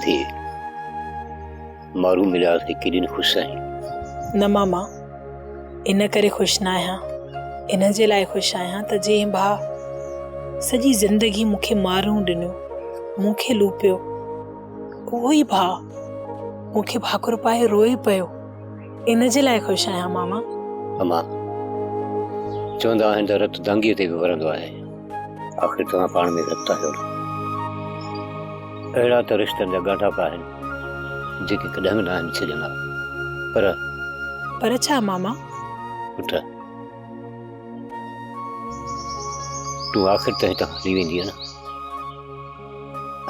ڌيء، مارو مليا ته ڪيڏي نه خوش آهين. نه ماما، ان ڪري خوش ناهيان، ان جي لاء خوش آهيان ته جنهن ڀاء سڄي زندگي مون کي مارون ڏنيون، مون کي لوپيو، اهو ئي ڀاء مون کي ڀاڪر پائي روئي پيو، ان جي لاء خوش آهيان ماما. امان، چوندا آهن ته رت دانگيء تي به ورندو آهي. آخر توهان پاڻ ۾ رت آهيو نه. اهڙا ته رشتن جا ڳانڍاپا آهن، جيڪي ڪڏهن به ناهن ڇڄندا. پر. پر ڇا ماما؟ پٽ، تون آخر ته هتان هلي ويندينء نه؟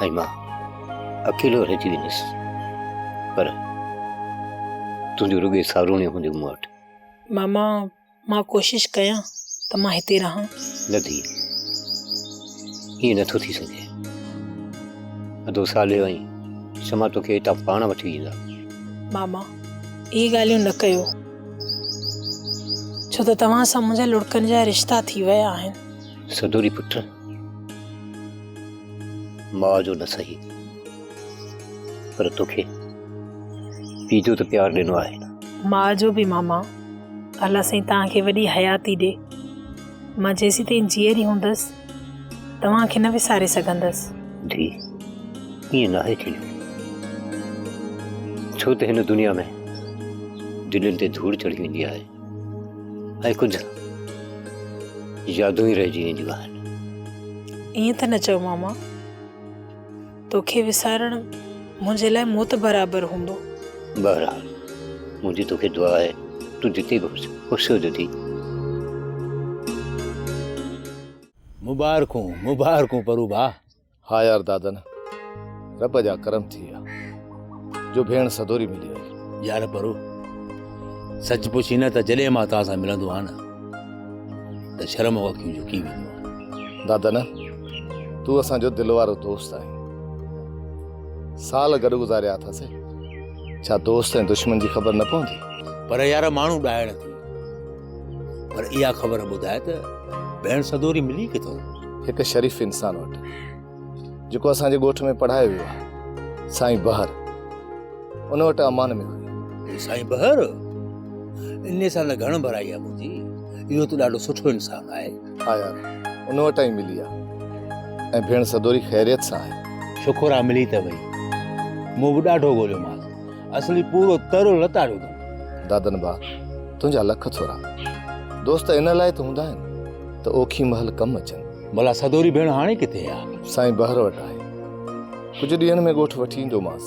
۽ مان اڪيلو رهجي ويندس. پر تنهنجون رڳي ساروڻيون هونديون مون وٽ. ماما، مان ڪوشش ڪيان ته مان هتي رهان. نه ڌيء، ائين نه ٿو ٿي سگهي. ادو صالح ۽ شمع توکي هتان پاڻ وٺي ايندا. ماما، اهي ڳالهيون نه ڪيو. ڇو ته توهان سان منهنجا لڙڪن جا رشتا ٿي ويا آهن. سدوري پٽ، ماء جو نه سهي، پر توکي پيء جو ته پيار ڏنو آهي نه. ماء جو به ماما. الله سائين توهان کي وڏي حياتي ڏي. مان جيسيتائين جيئري هوندس توهان کي نه وساري سگهندس. ڌيء، ائين ناهي ٿيندو. ڇو ته هن دنيا ۾ دلين تي ڌوڙ چڙهي ويندي آهي ۽ ڪجهه يادون ئي رهجي وينديون آهن. ائين ته نه چئو ماما. توکي وسارڻ منهنجي لاء موت برابر هوندو. بهرحال منهنجي توکي دعا آهي تون جتي به هج خوش هج ٿي. مبارڪون مبارڪون پرو ڀاء. ها يار دادن رب جا ڪرم ٿي ويا جو ڀيڻ سدوري ملي وئي. يار پرو سچ پڇين نه ته جڏهن مان توهان سان ملندو آهيان نه ته شرم کان اکيون جهڪي وينديون آهن. دادن تون اسان جو دل وارو دوست آهين. سال گڏ گذاريا اٿاسين. ڇا دوست ۽ دشمن جي خبر نه پوندي؟ پر يار ماڻهو ڏائڻ ٿي. پر اها خبر ٻڌاء ته ڀيڻ سدوري ملي ڪٿئون؟ هڪ شريف انسان وٽ، جيڪو اسان جي ڳوٺ ۾ پڙهايو ويو آهي. سائين بحر. ان وٽ امان ۾ هئي. سائين بحر! انهيء سان ته گهڻ ڀرائي آهي منهنجي. اهو ته ڏاڍو سٺو انسان آهي. ها يار، ان وٽان ئي ملي آ. ۽ ڀيڻ سدوري خيريت سان آهي. شڪر آ ملي ته وئي. مون به ڏاڍو ڳوليومانس. اصلي پورو تر لتاڙيو اٿم. دادن ڀاء، تنهنجا لک ٿورا. دوست ان لاء ته هوندا آهن ته اوکي مهل ڪم اچن. ڀلا سدوري ڀيڻ هاڻي ڪٿي آ؟ سائين بحر وٽ آهي. ڪجهه ڏينهن ۾ ڳوٺ وٺي ايندومانس.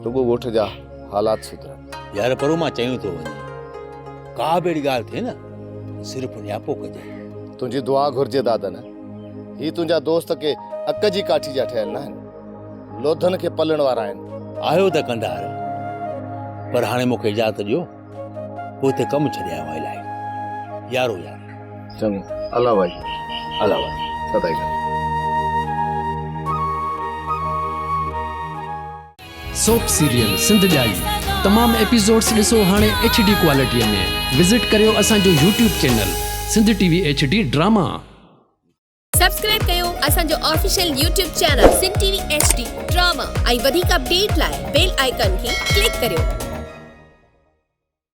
رڳو ڳوٺ جا حالات سڌرن. يار پرو مان چيون ٿو وڃي. ڪا به اهڙي ڳالهه ٿئي نه ته صرف نياپو ڪجانء. تنهنجي دعا گهرجي دادن. هي تنهنجا دوست ڪي اڪ جي ڪاٺي جا ٺهيل ناهن. لوڌن کي پلڻ وارا آهن. آهيو ته ڪنڌار پر هاڻي مون کي اجازت ڏيو. پوئتي ڪم ڇڏي آيو آهيان الائي. يارو يار. چڱو الله وائي. الله وائي. سدائين گڏ. سوپ سيريل سنڌ ڄائي تمام ايپيسوڊس ڏسو هاڻي ايڇ ڊي ڪوالٽي ۾ وزٽ ڪريو اسان جو YouTube channel Sindh T V H D drama. Subscribe ڪيو اسان جو official YouTube channel Sindh T V H D drama ۽ وڌيڪ اپڊيٽ لاء بيل آئيڪان کي ڪلڪ ڪريو.